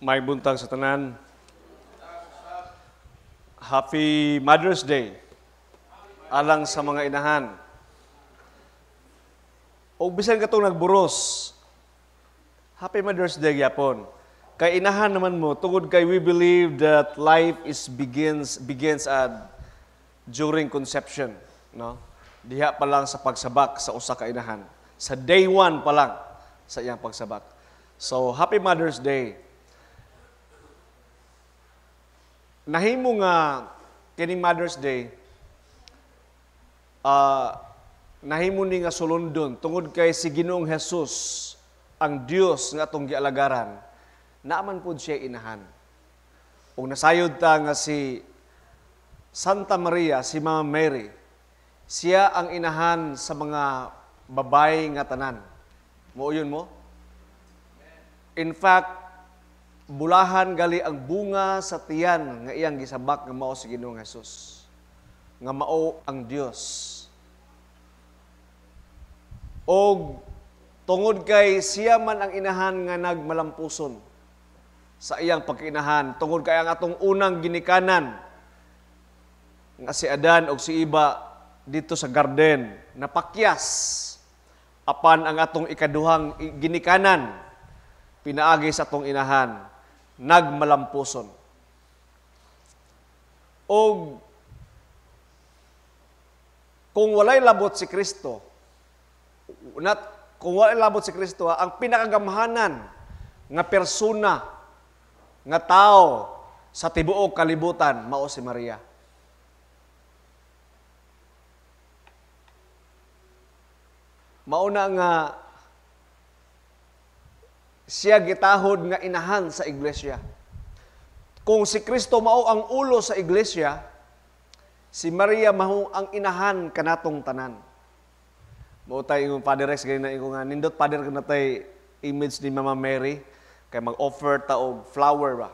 Maayong buntag sa tanan. Happy Mother's Day. Alang sa mga inahan. O bisan katong nagburos, Happy Mother's Day gyapon. Kay inahan naman mo tungod kay we believe that life is begins begins at during conception, no? Diha pa lang sa pagsabak sa usa ka inahan. Sa day one pa lang sa iyang pagsabak. So, Happy Mother's Day. Nahimo nga kining Mother's Day, nahimo ni nga sulundon tungod kay si Ginoong Jesus, ang Dios nga atong gialagaran, naaman pud siya inahan. Ug nasayod ta nga si Santa Maria, si Mama Mary, siya ang inahan sa mga babae nga tanan. Muuyon mo? In fact, bulahan gali ang bunga sa tiyan nga iyang gisabak nga mao si Ginoong Jesus, nga mao ang Dios. Og tungod kay siya man ang inahan nga nagmalampuson sa iyang pagkainahan, tungod kay ang atong unang ginikanan nga si Adan og si Iba dito sa garden napakyas, apan ang atong ikaduhang ginikanan pinaagi sa atong inahan nagmalampuson. Og kung walay labot si Kristo, not, kung walay labot si Kristo, ang pinakagamhanan nga persona, nga tao sa tibuok kalibutan, mao si Maria. Mauna nga siya gitahod nga inahan sa iglesia. Kung si Kristo mao ang ulo sa iglesia, si Maria mao ang inahan kanatong tanan. Mao tay ingon Father Rex ganina, ingon nga nindot Father kana tay image ni Mama Mary kay mag-offer ta og flower ba.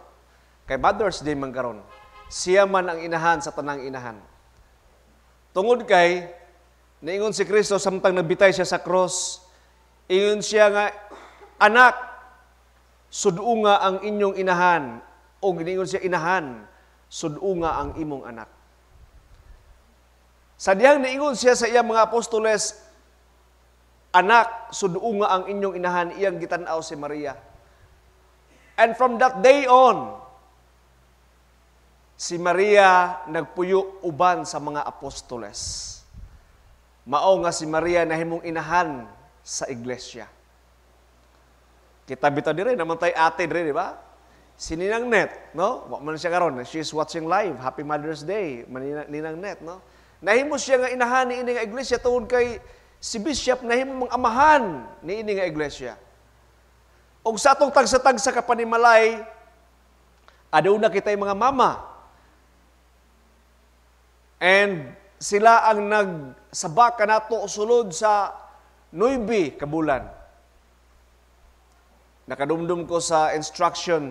Kay Mother's Day man karon. Siya man ang inahan sa tanang inahan. Tungod kay niingon si Kristo samtang nagbitay siya sa cross, ingon siya nga, "Anak, sudunga ang inyong inahan," o giningon siya, "Inahan, sudunga ang imong anak." Sa dihang niingon siya sa iyang mga apostoles, "Anak, sudunga ang inyong inahan," iyang gitan-aw si Maria. And from that day on, si Maria nagpuyo uban sa mga apostoles. Mao nga si Maria nahimong inahan sa iglesia. Kita bitaw dire, naman tay ate dire, di ba? Si Ninang Net, no? Wa man siya karon, she's watching live. Happy Mother's Day, Ninang Net, no? Nahimo siya nga inahan ni ini nga iglesia tungod kay si Bishop nahimo mang amahan ni ini nga iglesia. Og sa atong tagsa-tagsa ka panimalay, aduna kitay mga mama. And sila ang nagsabak kanato sulod sa 9 ka bulan. Nakadumdum ko sa instruction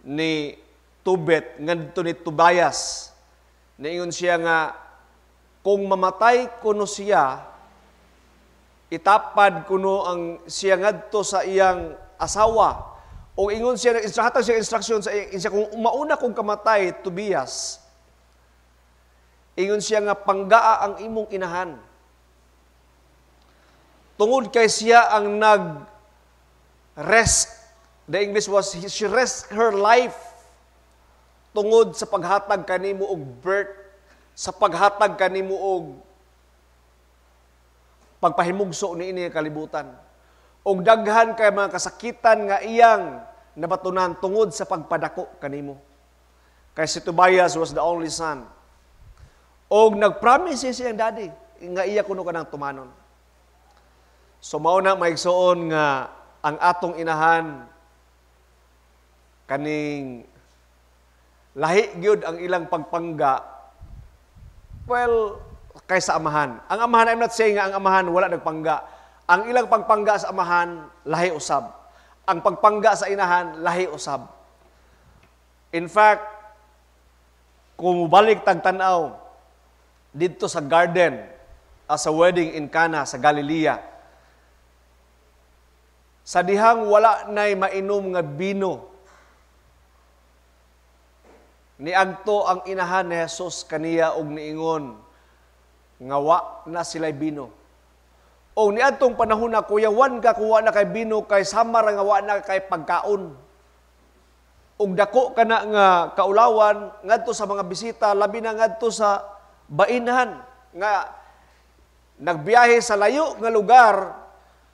ni Tubet ngadto ni Tobias. Niingon siya nga kung mamatay kuno siya, itapad kuno ang siya ngadto sa iyang asawa. O ingon siya, hatag siya instruction sa siya, kung mauna kong kamatay, Tobias, ingon siya nga panggaa ang imong inahan. Tungod kay siya ang nag rest, the English was, she rest her life tungod sa paghatag kanimo og birth, sa paghatag kanimo og pagpahimugso niini nga kalibutan. Og daghan kay mga kasakitan nga iyang nabatunan tungod sa pagpadako kanimo. Kay si Tobias was the only son. Og nagpromise siyang daddy nga iya kuno kanang tumanon. So mao na, maigsoon, nga ang atong inahan kaning lahi gyud ang ilang pagpangga, well, kaysa amahan. Ang amahan, I'm not saying nga ang amahan wala nagpangga. Ang ilang pagpangga sa amahan, lahi usab. Ang pagpangga sa inahan, lahi usab. In fact, kung mubalik tag tan-aw didto sa garden, sa wedding in Cana sa Galilea, sa dihang wala nay mainom nga bino, Niadto ang inahan ni Jesus kaniya og niingon nga wa na sila'y bino. O niadtong panahon na kuyawan ka kung wa na kay bino kay sama ra nga wa na kay pagkaon. Ug dako kana nga kaulawan ngadto sa mga bisita, labi na ngadto sa bainhan nga nagbiyahe sa layo nga lugar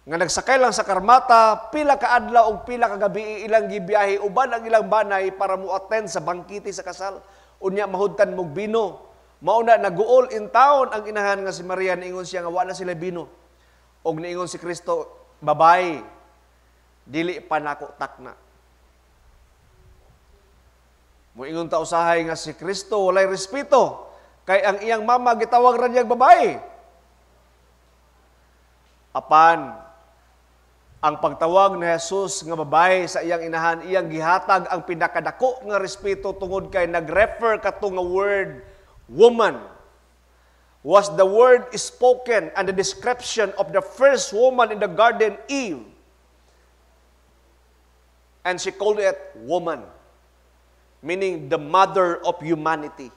nga nagsakay lang sa karmata, pila ka adlaw ug pila ka gabi ilang gibiyahe uban ang ilang banay para mo attend sa bangkete sa kasal. Unya mahudtan mog bino. Mao na naguol in town ang inahan nga si Maria, niingon siya nga wala sila bino. Og niingon si Kristo, "Babay, dili pa nako takna." Moingon ta usahay nga si Kristo walay respeto kay ang iyang mama gitawag ra niyang babae. Apan ang pagtawag ni Jesus nga babae sa iyang inahan, iyang gihatag ang pinakadako nga respeto tungod kay nag-refer kato nga word "woman" was the word spoken and the description of the first woman in the garden, Eve. And she called it "woman," meaning the mother of humanity.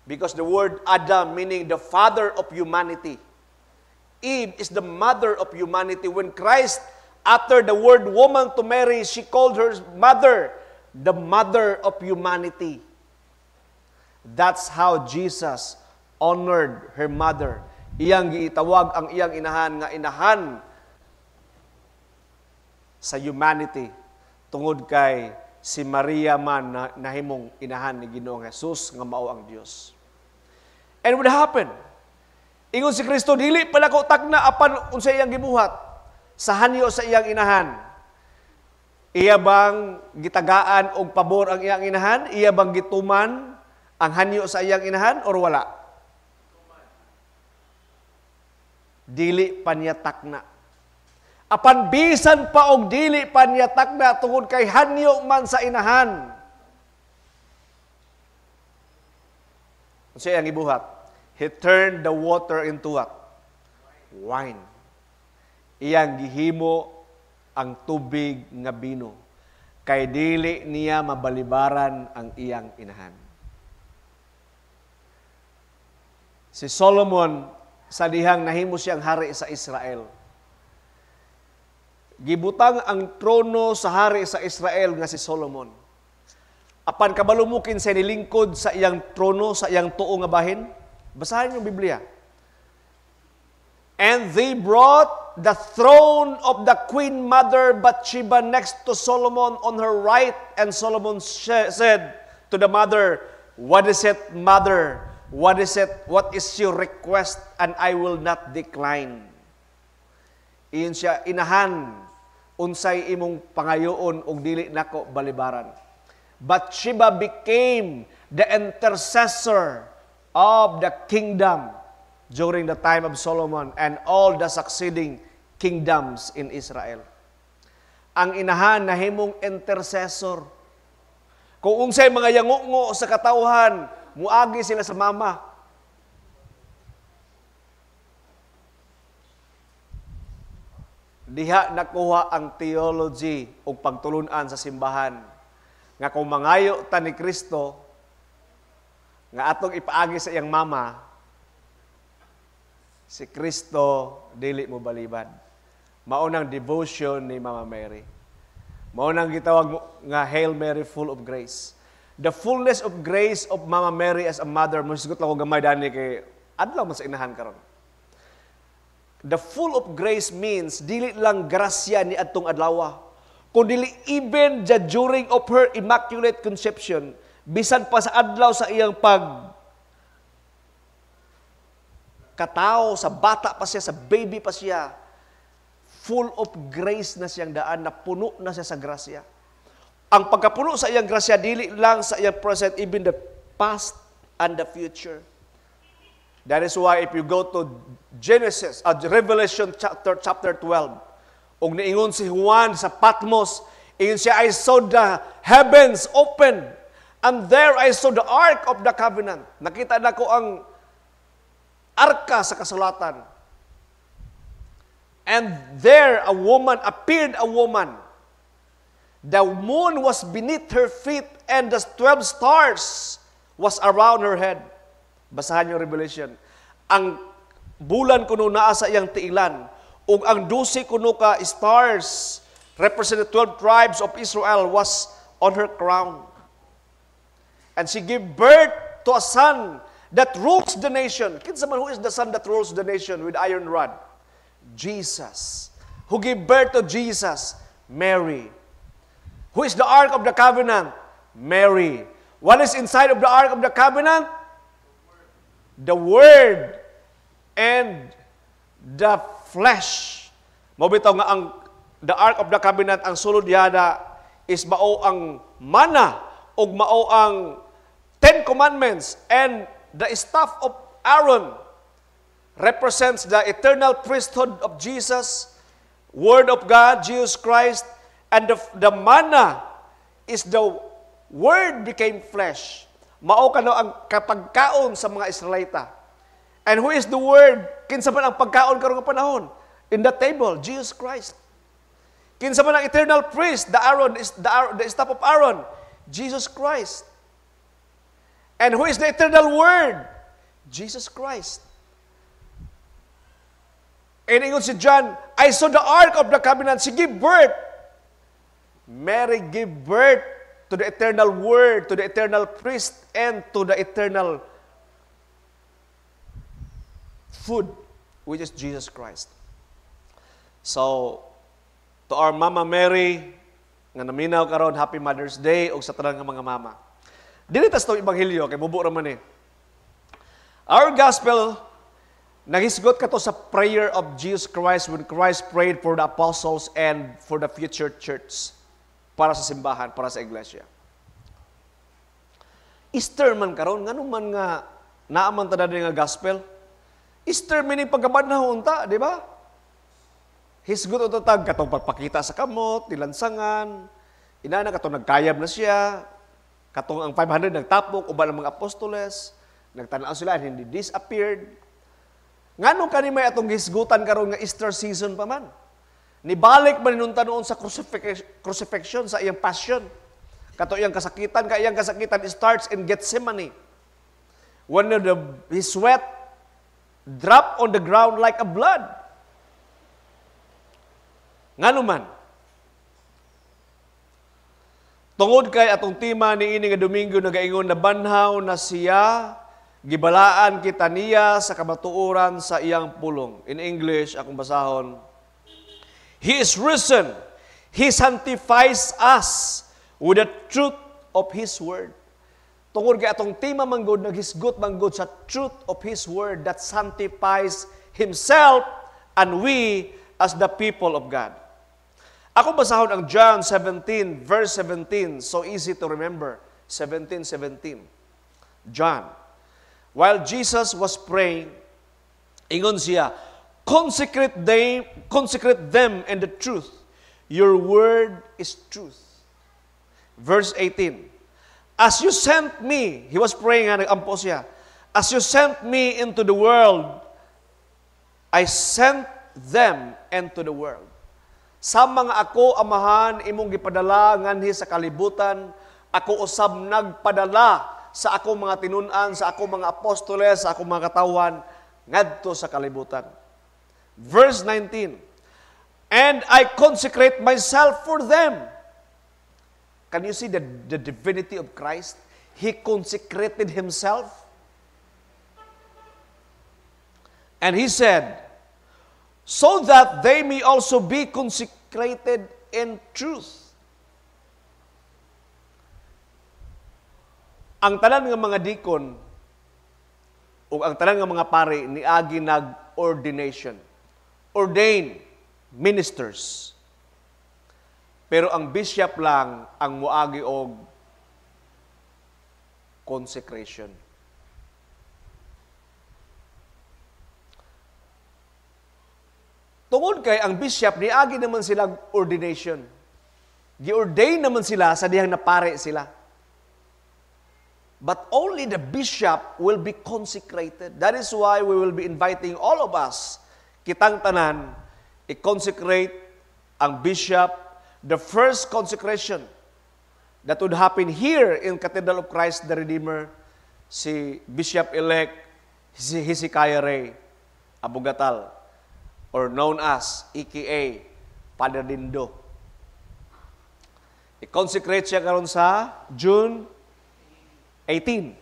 Because the word Adam meaning the father of humanity. Eve is the mother of humanity. When Christ uttered the word "woman" to Mary, she called her mother, the mother of humanity. That's how Jesus honored her mother. Iyang giitawag ang iyang inahan nga inahan sa humanity tungod kay si Maria man na nahimong inahan ni Ginoong Jesus nga mao ang Dios. And what happened? Ingon si Kristo, "Dili pa nako takna," apan unsa iyang gibuhat? Sa hanyo sa iyang inahan. Iya bang gitagaan og pabor ang iyang inahan? Iya bang gituman ang hanyo sa iyang inahan or wala? Dili pa niya takna. Apan bisan pa og dili pa niya takna tungod kay hanyo man sa inahan. Unsa iyang gibuhat? He turned the water into what? Wine. Iyang gihimo ang tubig nga bino kay dili niya mabalibaran ang iyang inahan. Si Solomon, sa dihang nahimo siyang hari sa Israel, gibutang ang trono sa hari sa Israel nga si Solomon. Apan kabalo mo kinsay nilingkod sa iyang trono, sa iyang tuo nga bahin? Basahin yung Biblia. And they brought the throne of the queen mother Bathsheba next to Solomon on her right. And Solomon said to the mother, "What is it, mother? What is it? What is your request? And I will not decline." Iyon siya, "Inahan, unsay imong pangayoon ug dili nako balibaran?" Bathsheba became the intercessor of the kingdom during the time of Solomon and all the succeeding kingdoms in Israel. Ang inahan nahimong intercessor. Kung unsay mga yangungo sa katawhan, muagi sila sa mama. Diha nakuha ang theology o pagtulunan sa simbahan nga kung mangayo ta ni Kristo nga atong ipaagi sa iyang mama, si Kristo dili mo balibad. Mao nang devotion ni Mama Mary. Mao nang gitawag nga Hail Mary, full of grace. The fullness of grace of Mama Mary as a mother, mohisgot lang ko gamay dani kay adlaw man sa inahan karon. The full of grace means dili lang grasya ni adtong adlaw, kun dili even the during of her immaculate conception, bisan pa sa adlaw sa iyang pag katao, sa bata pa siya, sa baby pa siya, full of grace na siyang daan, na puno na siya sa grasya. Ang pagkapuno sa iyang grasya, dili lang sa iyang present, even the past and the future. That is why if you go to Genesis, Revelation chapter 12, ug niingon si Juan sa Patmos, ingon siya, "I saw the heavens open, and there I saw the ark of the covenant." Nakita na ko ang arka sa kasulatan. And there a woman, appeared a woman. The moon was beneath her feet and the 12 stars was around her head. Basahan yung Revelation. Ang bulan kuno naa sa iyang tiilan ug ang 12 kuno ka stars represent the 12 tribes of Israel was on her crown. And she gave birth to a son that rules the nation. Kinsa man, who is the son that rules the nation with iron rod? Jesus. Who gave birth to Jesus? Mary. Who is the Ark of the Covenant? Mary. What is inside of the Ark of the Covenant? The Word and the flesh. Mao bitaw nga ang the Ark of the Covenant, ang sulod yada is mao ang mana ug mao ang Ten Commandments, and the staff of Aaron represents the eternal priesthood of Jesus, Word of God, Jesus Christ, and the manna is the Word became flesh. Mao kano ang kapagkaon sa mga Israelita. And who is the Word? Kinsa man ang pagkaon karong nga panahon? In the table, Jesus Christ. Kinsa man ang eternal priest, the Aaron is the staff of Aaron, Jesus Christ. And who is the eternal Word? Jesus Christ. And ingon si John, "I saw the Ark of the Covenant." She gave birth. Mary gave birth to the eternal Word, to the eternal priest, and to the eternal food, which is Jesus Christ. So, to our Mama Mary, nga naminaw karon, Happy Mother's Day ug sa tanan nga mga mama. Dili tas tong ebanghelyo kay mubo ra man eh. Our gospel naghisgot kato sa prayer of Jesus Christ when Christ prayed for the apostles and for the future church, para sa simbahan, para sa iglesia. Easter man karon, ngano man nga naa man ta nga gospel? Easter meaning pagkabanhaw unta, di ba? Hisgot unta tag katong pagpakita sa kamot, nilansangan, inana katong nagkayab na siya, katong ang 500 nagtapok uban ang mga apostoles, nagtanaw sila and hindi disappeared. Ngano kani may atong hisgutan karon nga Easter season pa man? Nibalik man hinunta noon sa crucifixion, sa iyang passion. Kato iyang kasakitan, ka iyang kasakitan starts in Gethsemane. When his sweat drop on the ground like a blood. Ngano man? Tungod kay atong tema ni ini nga Domingo nagaingon na banhaw na siya, gibalaan kita niya sa kamatuoran sa iyang pulong. In English, akong basahon, "He is risen. He sanctifies us with the truth of His word." Tungod kay atong tema manggod naghisgot manggod sa truth of His word that sanctifies Himself and we as the people of God. Ako basahon ang John 17 verse 17, so easy to remember. 17, 17. John. While Jesus was praying, ingon siya, "Consecrate them in the truth. Your word is truth." Verse 18. "As you sent me," he was praying, nga, nag-ampo siya. "As you sent me into the world, I sent them into the world." Sama nga ako, Amahan, imong gipadala nganhi sa kalibutan, ako usab nagpadala sa ako mga tinun-an, sa ako mga apostoles, sa ako mga katawan, ngadto sa kalibutan. Verse 19, "And I consecrate myself for them." Can you see the divinity of Christ? He consecrated himself. And he said, "So that they may also be consecrated in truth." Ang tanan nga mga deacon o ang tanan nga mga pare niagi nag-ordination. Ordained ministers. Pero ang bishop lang ang muagi og consecration. Tungod kay ang bishop niagi naman sila ordination. Gi-ordain naman sila sa dihang napare sila. But only the bishop will be consecrated. That is why we will be inviting all of us, kitang tanan, i-consecrate ang bishop the first consecration that would happen here in Cathedral of Christ the Redeemer, si Bishop-elect si Hezekiah Ray Abugatal, or known as AKA Father Dindo. I-consecrate siya karon sa June 18.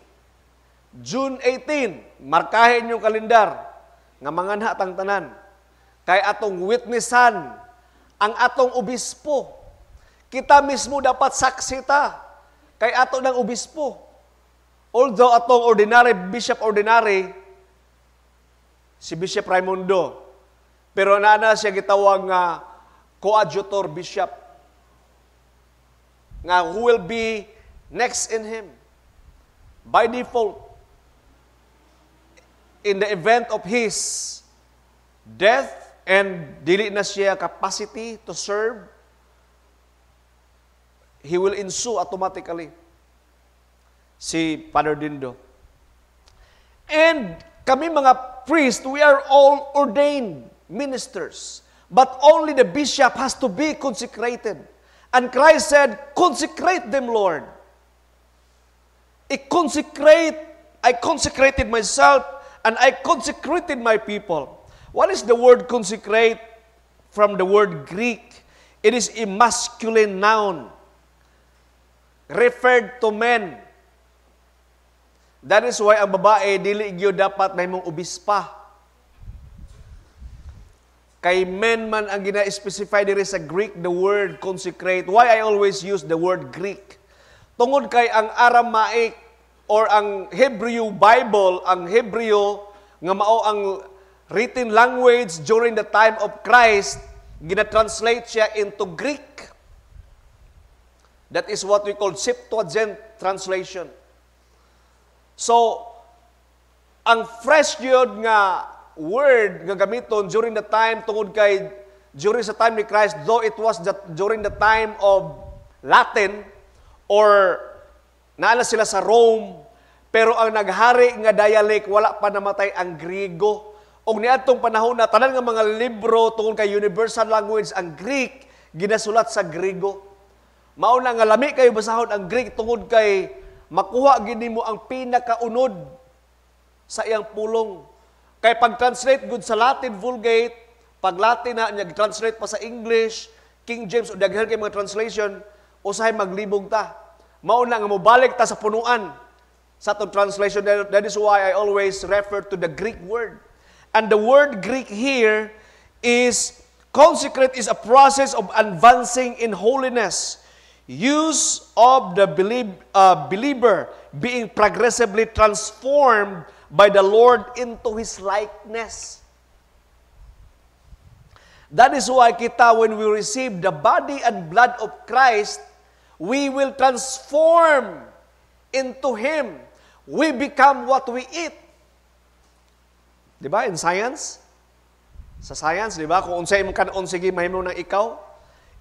June 18, markahin yung kalendar nga manganha tang tanan. Kay atong witnessan ang atong obispo. Kita mismo dapat saksi ta kay ato ng obispo. Although atong ordinary, bishop ordinary, si Bishop Raimundo, pero naa siya gitawag nga coadjutor bishop nga who will be next in him by default in the event of his death and dili na siya capacity to serve, he will ensue automatically si Father Dindo. And kami mga priest, we are all ordained ministers. But only the bishop has to be consecrated. And Christ said, "Consecrate them, Lord." I consecrated myself and I consecrated my people. What is the word "consecrate" from the word Greek? It is a masculine noun referred to men. That is why ang babae dili gyud dapat mahimong obispa. Kay men man ang gina-specify diri sa Greek, the word "consecrate." Why I always use the word "Greek"? Tungod kay ang Aramaic or ang Hebrew Bible, ang Hebreo nga mao ang written language during the time of Christ, gina-translate siya into Greek. That is what we call Septuagint translation. So, ang fresh yun nga word nga gamiton during the time, tungod kay during sa time ni Christ, though it was during the time of Latin or naa sila sa Rome, pero ang naghari nga dialect, wala pa namatay ang Griego. Og niadtong panahon na tanan nga mga libro, tungod kay universal language ang Greek, ginasulat sa Griego. Mao na nga lami kayo basahon ang Greek tungod kay makuha gid nimo ang pinakaunod sa iyang pulong. Kay pag-translate gud sa Latin Vulgate, pag Latin na niya translate pa sa English, King James o daghan kay mga translation, usahay maglibog ta. Mao na nga mobalik ta sa punuan sa atong translation. That is why I always refer to the Greek word. And the word Greek here is "consecrate" is a process of advancing in holiness. Use of the believer being progressively transformed by the Lord into His likeness. That is why kita, when we receive the body and blood of Christ, we will transform into Him. We become what we eat. Di ba? In science? Sa science, di ba? Kung unsay imong kanon, sige, mahimo nang ikaw.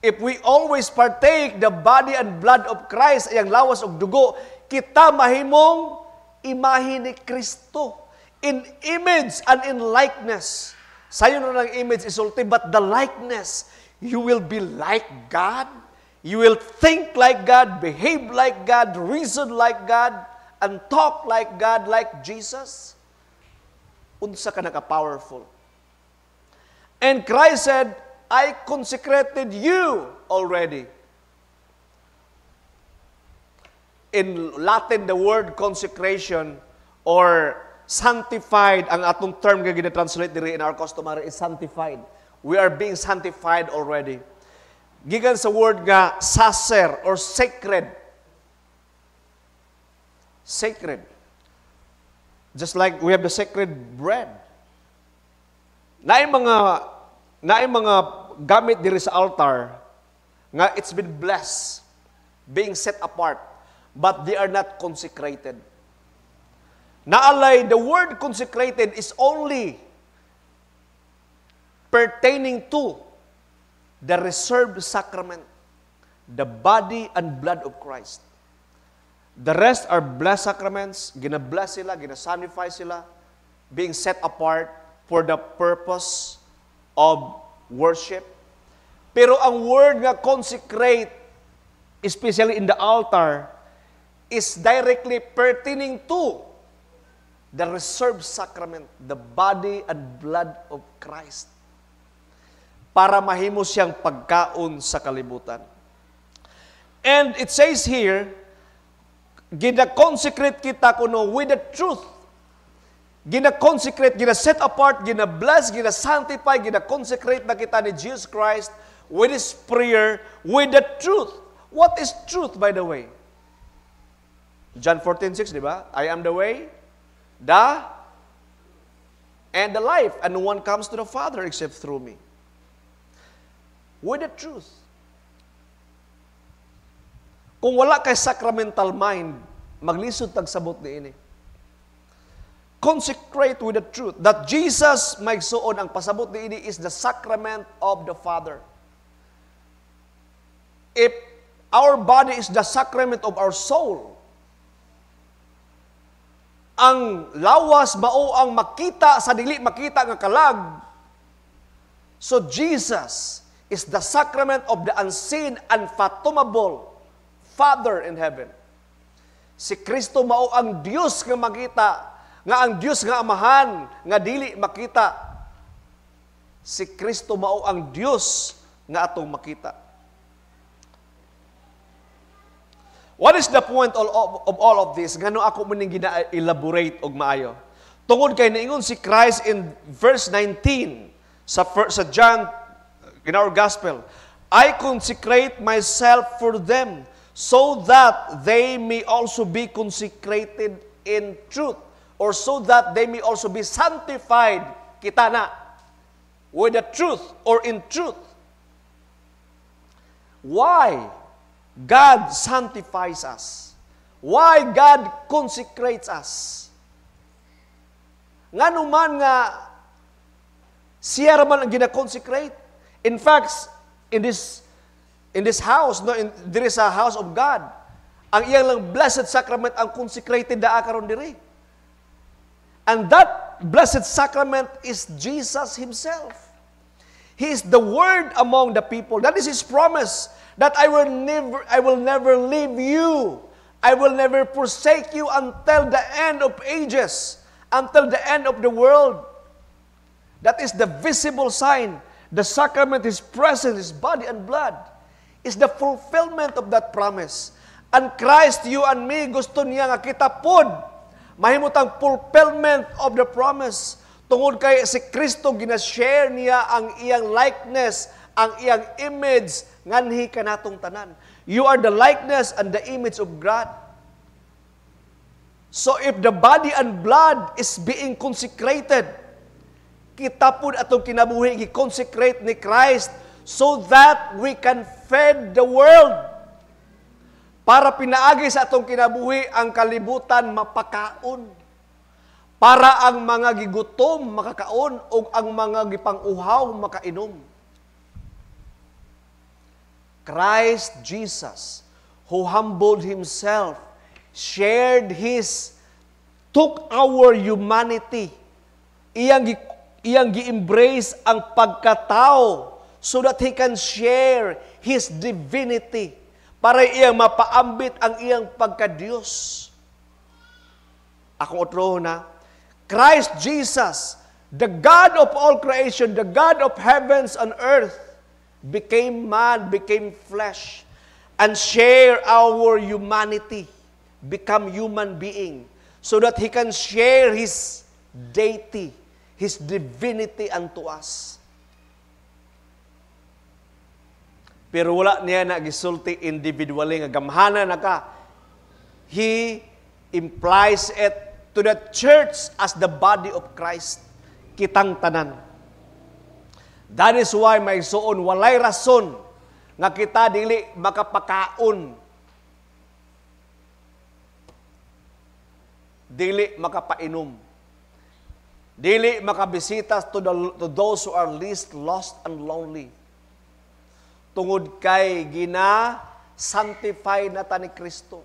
If we always partake the body and blood of Christ, iyang lawas ug dugo, kita mahimong imahe ni Kristo. In image and in likeness. Sayon na lang image isulti, but the likeness, you will be like God. You will think like God, behave like God, reason like God, and talk like God, like Jesus. Unsa ka naka-powerful. And Christ said, "I consecrated you already." In Latin, the word "consecration" or "sanctified", ang atong term nga gina-translate diri in our customary is "sanctified". We are being sanctified already. Gikan sa word nga "sacer" or "sacred". Sacred. Just like we have the sacred bread. Naay mga gamit diri sa altar nga it's been blessed, being set apart, but they are not consecrated. Naalay, the word "consecrated" is only pertaining to the reserved sacrament, the body and blood of Christ. The rest are blessed sacraments, gina-bless sila, gina-sanctify sila, being set apart for the purpose of worship. Pero ang word nga consecrate, especially in the altar, is directly pertaining to the reserved sacrament, the body and blood of Christ, para mahimo siyang pagkaon sa kalibutan. And it says here, gina-consecrate kita kuno with the truth. Gina-consecrate, gina-set apart, gina-bless, gina-sanctify, gina-consecrate na kita ni Jesus Christ with His prayer, with the truth. What is truth, by the way? John 14:6, di ba? "I am the way, the, and the life, and no one comes to the Father except through me." With the truth. Kung wala kay sacramental mind, maglisod tag sabot niini. Consecrate with the truth. That Jesus, mga igsuon, ang pasabot niini is the sacrament of the Father. If our body is the sacrament of our soul, ang lawas mao ang makita sa dili makita nga kalag. So Jesus is the sacrament of the unseen, unfathomable Father in heaven. Si Kristo mao ang Dios nga makita, nga ang Dios nga Amahan nga dili makita. Si Kristo mao ang Dios nga atong makita. What is the point of all of this? Ngano ako man gina-elaborate og maayo? Tungod kay niingon si Christ in verse 19 sa John in our gospel, "I consecrate myself for them so that they may also be consecrated in truth," or so that they may also be sanctified, kita na, with the truth or in truth. Why God sanctifies us? Why God consecrates us? Ngano man nga siya raman ang gina-consecrate? In fact, in this house, no, there is a house of God. Ang iyang lang blessed sacrament ang consecrated daa karon diri. And that blessed sacrament is Jesus himself. He is the Word among the people. That is His promise, that I will never leave you. I will never forsake you until the end of ages, until the end of the world. That is the visible sign. The sacrament, His presence, His body and blood, is the fulfillment of that promise. And Christ, you and me, gusto niya nga kita pod mahimutang fulfillment of the promise. Tungod kay si Kristo, gina-share niya ang iyang likeness, ang iyang image nganhi kanatong tanan. You are the likeness and the image of God. So if the body and blood is being consecrated, kita pud atong kinabuhi gi-consecrate ni Christ so that we can feed the world. Para pinaagi sa atong kinabuhi ang kalibutan mapakaon. Para ang mga gigutom makakaon o ang mga gipang-uhaw makainom. Christ Jesus, who humbled himself, shared his, took our humanity, iyang gi-embrace ang pagkatao so that He can share His divinity para iyang mapaambit ang iyang pagka-Diyos. Akong otro na, Christ Jesus, the God of all creation, the God of heavens and earth, became man, became flesh, and share our humanity, become human being, so that He can share His deity, His divinity unto us. Pero wala niya na gisulti individually nga gamhana na ka. He implies it to the church as the body of Christ. Kitang tanan. That is why, mga igsuon, walay rason nga kita dili makapakaon, dili makapainom, dili makabisita to those who are least lost and lonely. Tungod kay gina sanctify na ta ni Kristo.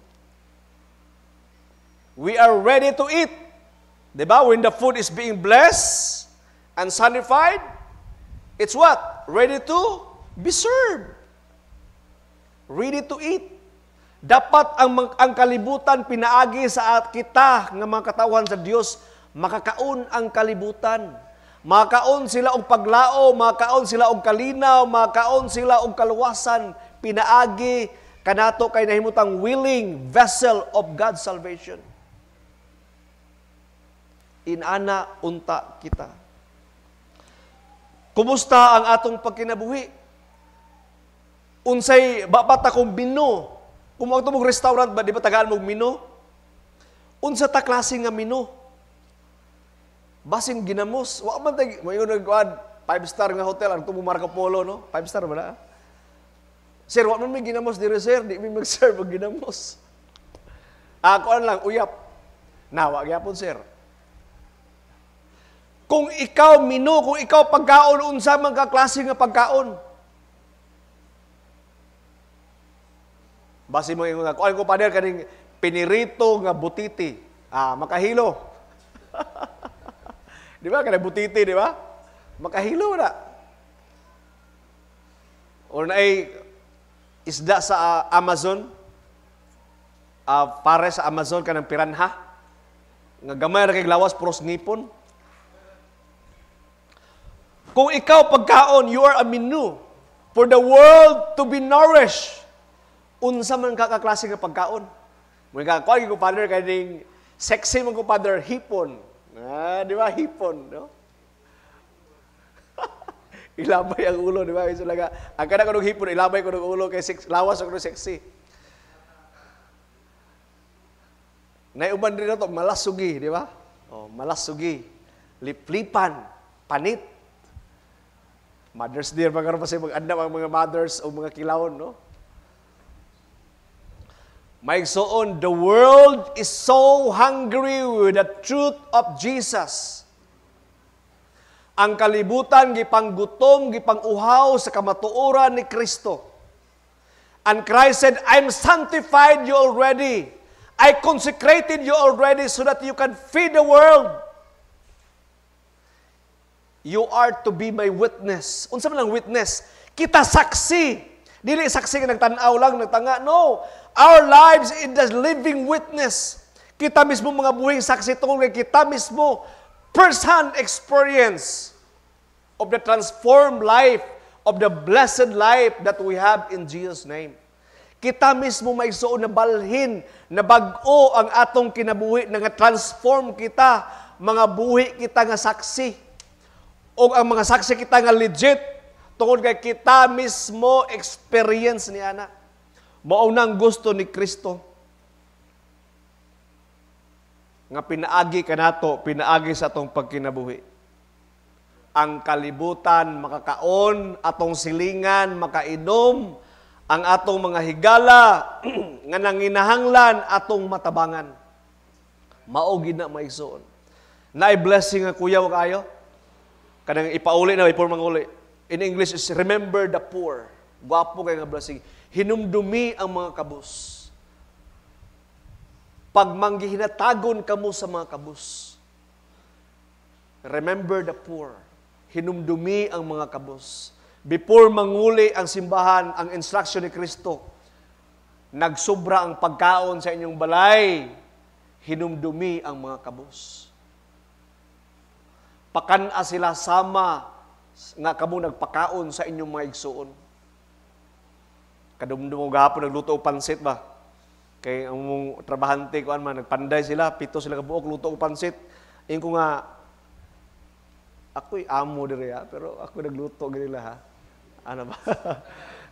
We are ready to eat. Diba? When the food is being blessed and sanctified, it's what? Ready to Be served. Ready to eat. Dapat ang kalibutan pinaagi sa at kita nga mga katawhan sa Dios, makakaon ang kalibutan. Makaon sila og paglao, makaon sila og kalinaw, makaon sila og kaluwasan, pinaagi kanato kay nahimutang willing vessel of God's salvation. Inana unta kita. Kumusta ang atong pagkinabuhi? Unsay ba ta kung menu? Kung mo mong restaurant ba, di ba tagaan mong menu? Unsa ta klase nga menu? Basin ginamos. Wa man tay mo ingon nagkuan five star nga hotel ang tumo Marco Polo, no? Five star ba na? Sir, wa man may ginamos diri, sir, di mi mag-serve og ginamos. Ako lang uyap. Na wa gyapon, sir. Kung ikaw menu, kung ikaw pagkaon, unsa man ka klase nga pagkaon? Basi mo ingon nga, kuan ko, pader, kaning pinirito nga butiti. Ah, makahilo. Di ba? Kanang butiti, di ba? Makahilo na. Or naay isda sa Amazon, pare sa Amazon kanang piranha. Nga gamay ra kay lawas puros ngipon. Kung ikaw pagkaon, you are a menu for the world to be nourished. Unsa man ka kaklase nga pagkaon? Mo ka kuan ko, father, kaning sexy man ko, father, hipon. Ah, di ba hipon, no? Ilabay ang ulo, di ba? Isa lang, ang kana ko hipon, ilabay ko ng ulo kay sex, lawas ako sexy. Naiuban rin na to, malasugi, di ba? Oh, malasugi. Liplipan, panit. Mother's Day, pagkaroon pa siya mag-andam ang mga mothers o mga kilawon, no? Maigsoon, the world is so hungry with the truth of Jesus. Ang kalibutan gipanggutom, gipanguhaw sa kamatuoran ni Kristo. And Christ said, "I'm sanctified you already. I consecrated you already so that you can feed the world. You are to be my witness." Unsa man ang witness? Kita saksi. Dili saksi nga nagtan-aw lang, nagtanga. No. Our lives is the living witness. Kita mismo mga buhing saksi tungod kay kita mismo first-hand experience of the transformed life, of the blessed life that we have in Jesus' name. Kita mismo maigsuon na balhin, na bag-o ang atong kinabuhi, na nga transform kita, mga buhi kita nga saksi. O ang mga saksi kita nga legit, tungod kay kita mismo experience ni ana. Mao nang gusto ni Kristo nga pinaagi kanato, pinaagi sa atong pagkinabuhi. Ang kalibutan makakaon, atong silingan makainom, ang atong mga higala nga nanginahanglan atong matabangan. Mao gid na, maigsoon. Naay blessing nga kuyaw kaayo. Kanang ipauli na before manguli. In English is "Remember the poor." Gwapo kay nga blessing. Hinumdumi ang mga kabus. Pagmanggihinatagon kamo sa mga kabus. Remember the poor. Hinumdumi ang mga kabus. Before manguli ang simbahan, ang instruction ni Kristo, nagsobra ang pagkaon sa inyong balay, hinumdumi ang mga kabus. Pakan-a sila sama nga kamo nagpakaon sa inyong mga igsuon. Kadumdum mo gahapon nagluto og pansit ba? Kay ang mong trabahante kuan man nagpanday sila, pito sila kabuok luto og pansit. Ingon ko nga ako'y amo diri ha, pero ako nagluto nila ha. Ano ba?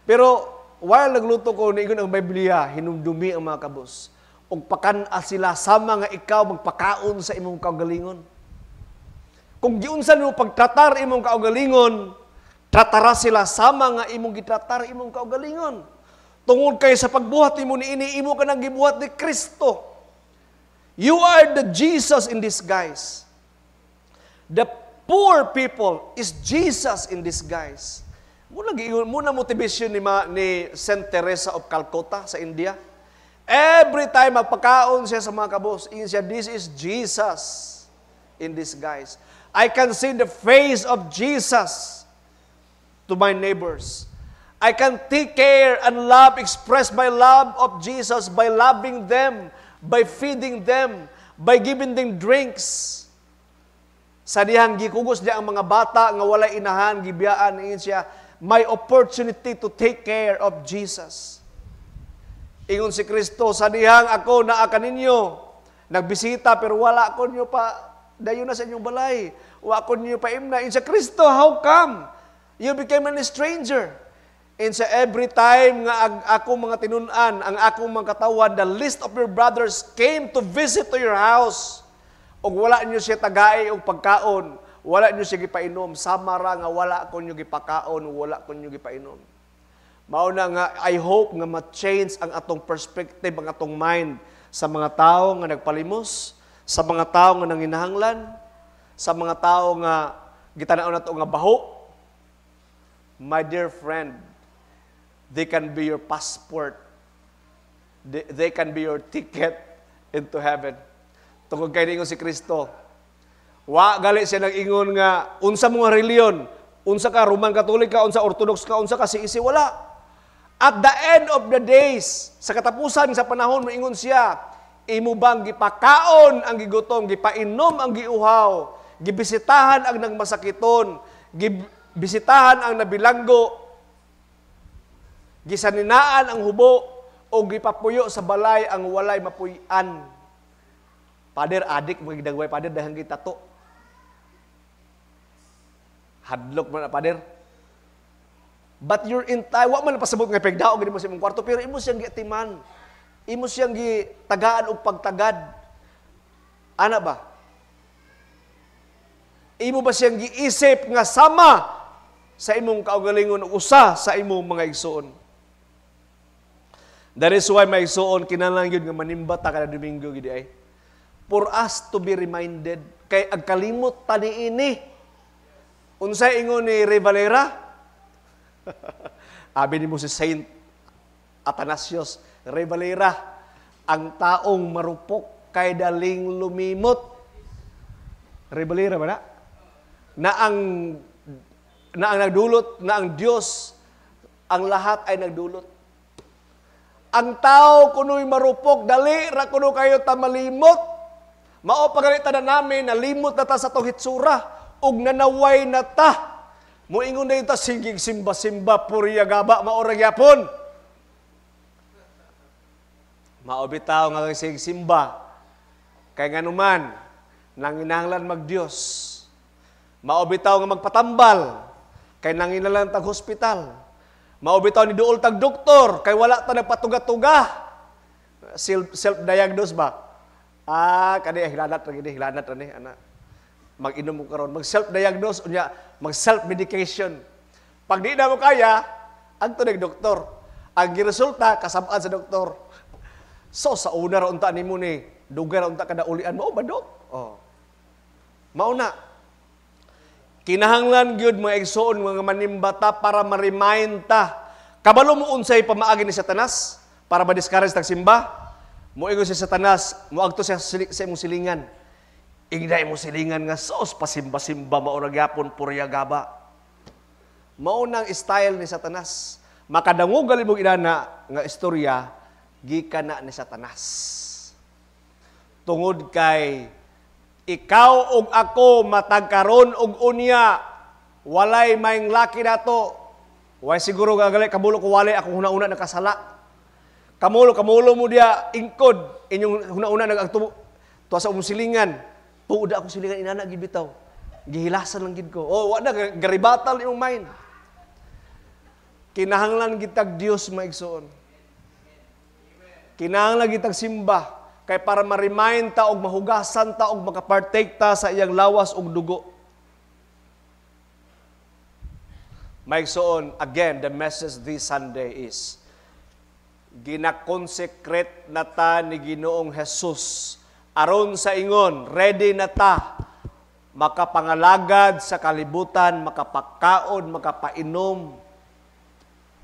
Pero while nagluto ko, niingon ang Biblia, hinumdumi ang mga kabus. Ug pakan-a sila sama nga ikaw magpakaon sa imong kaugalingon. Kung giunsa nimo pagtratar imong kaugalingon, tratara sila sama nga imong gitratar imong kaugalingon. Tungod kay sa pagbuhat nimo niini, imo ka nang gibuhat ni Kristo. You are the Jesus in disguise. The poor people is Jesus in disguise. Muna giingon, muna motivation ni Saint Teresa of Calcutta sa India. Every time magpakaon siya sa mga kabos, ingon siya, "This is Jesus in disguise. I can see the face of Jesus to my neighbors." I can take care and love, express my love of Jesus by loving them, by feeding them, by giving them drinks. Sa dihang gikugos niya ang mga bata nga walay inahan, gibiyaan ingon siya, "My opportunity to take care of Jesus." Ingon si Kristo, "Sa dihang ako naa kaninyo, nagbisita pero wala ko niyo pa dayon na sa inyong balay. Wa ko niyo pa imna." Ingon si Kristo, "How come you became an stranger?" And sa every time nga ang akong mga tinun-an, ang akong mga katawhan, the least of your brothers came to visit to your house, ug wala niyo siya tagai og pagkaon, wala niyo siya gipainom, sama ra nga wala ko niyo gipakaon, wala ko niyo gipainom. Mao na nga I hope nga ma-change ang atong perspective, ang atong mind sa mga tao nga nagpalimos, sa mga tao nga nanginahanglan, sa mga tao nga gitanaw nato nga baho. My dear friend, they can be your passport. They can be your ticket into heaven. Tungod kay ningon si Kristo, wa gali siya nag-ingon nga unsa mga reliyon, unsa ka, Roman Catholic ka, unsa Orthodox ka, unsa ka CEC, wala. At the end of the days, sa katapusan sa panahon, moingon siya, "Imo bang gipakaon ang gigutom, gipainom ang giuhaw, gibisitahan ang nagmasakiton, gibisitahan ang nabilanggo, gisaninaan ang hubo, o gipapuyo sa balay ang walay mapuy-an?" Father, adik mo gidagway, Father, dahil gitato. Hadlok man na, Father. But you're entire, wa man pasabot nga pagdaog gid mo sa imong kwarto, pero imo siyang giatiman. Imo siyang gitagaan og pagtagad. Ana ba? Imo ba siyang giisip nga sama sa imong kaugalingon ug usa sa imong mga igsuon? That is why, mga igsuon, kinahanglan gyud nga manimba ta kada Domingo gid ay. For us to be reminded kay agkalimot ta niini. Unsay ingon ni Rey Valera? Abi nimo si Saint Athanasius Rey Valera, "Ang taong marupok kay daling lumimot." Rey Valera ba na? Na ang nagdulot, na ang Diyos, ang lahat ay nagdulot. Ang tao kuno'y marupok, dali ra kuno kayo ta malimot. Mao pa gani tanan namin, nalimot na ta sa atong hitsura, ug nanaway na ta. Moingon na ta, sigig simba-simba, purya gaba, mao ra gyapon. Mao bitaw nga sige simba, kay nganuman, nanginahanglan mag-Diyos. Mao bitaw nga magpatambal, kay nanginahanglan tag hospital. Mao bitaw ni duol tag doktor, kay wala ta nagpatuga-tuga. Self-diagnose ba? Ah, kani hilanat ra gini, hilanat ra ni ana. Mag-inom mo karon, mag self-diagnose unya, mag self-medication. Pag di na mo kaya, adto nag doktor. Ang giresulta kasab-an sa doktor. So sa una ra unta nimo ni, dugay ra unta kada ulian mo ba, dok? Oh. Mao na. Kinahanglan gyud, mga igsoon, mga manimbata para ma-remind ta. Kabalo mo unsay pamaagi ni Satanas para ma-discourage tag simba? Moingon si Satanas, moagto siya sa imong silingan. Ingna imong silingan nga sos pasimba-simba mao ra gyapon purya gaba. Mao nang style ni Satanas. Makadangog gali mo inana nga istorya gikan na ni Satanas. Tungod kay ikaw ug ako matag karon ug unya walay maing laki nato. Way siguro nga gali kamulo ko walay akong huna-huna nakasala. Kamulo kamulo mo diya ingkod inyong huna-huna nagagtubo tuwa sa umong silingan. Tuod akong silingan inana gid bitaw. Gihilasan lang gid ko. Oh, wa na garibatal imong mind. Kinahanglan gitag Dios, mga igsoon. Kinahanglan gitag simba kay para ma-remind ta og mahugasan ta og makapartake ta sa iyang lawas ug dugo. Mga igsoon, again, the message this Sunday is ginakonsecrate na ta ni Ginoong Jesus aron sa ingon ready na ta makapangalagad sa kalibutan, makapakaon, makapainom,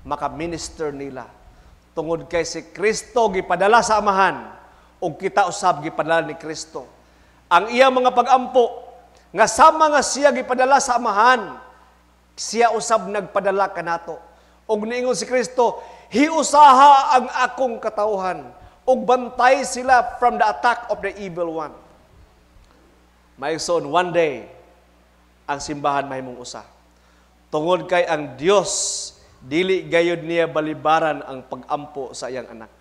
makaminister nila. Tungod kay si Kristo gipadala sa Amahan ug kita usab gipadala ni Kristo. Ang iyang mga pagampo nga sama nga siya gipadala sa Amahan, siya usab nagpadala kanato. Ug niingon si Kristo, "Hiusaha ang akong katawhan ug bantay sila from the attack of the evil one." Mga igsoon, one day ang simbahan mahimong usa. Tungod kay ang Dios, dili gayud niya balibaran ang pag-ampo sa iyang anak.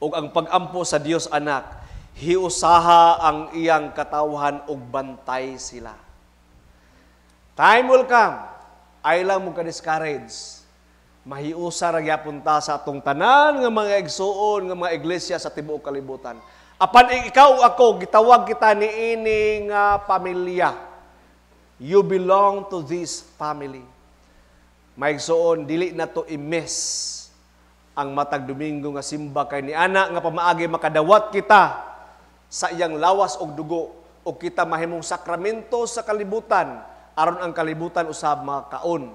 Ug ang pag-ampo sa Dios Anak, hiusaha ang iyang katawhan ug bantay sila. Time will come, ay lang mo ka-discourage. Mahiusa ra gyapon ta sa atong tanan nga mga igsuon nga mga iglesia sa tibuok kalibutan. Apan ikaw, ako, gitawag kita niini nga pamilya. You belong to this family. Mga igsoon, dili na to i-miss ang matag Domingo nga simba kay ni ana nga pamaagi makadawat kita sa iyang lawas og dugo ug kita mahimong sakramento sa kalibutan aron ang kalibutan usab makakaon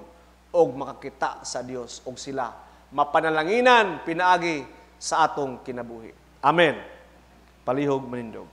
og makakita sa Dios og sila mapanalanginan pinaagi sa atong kinabuhi. Amen. Palihog manindog.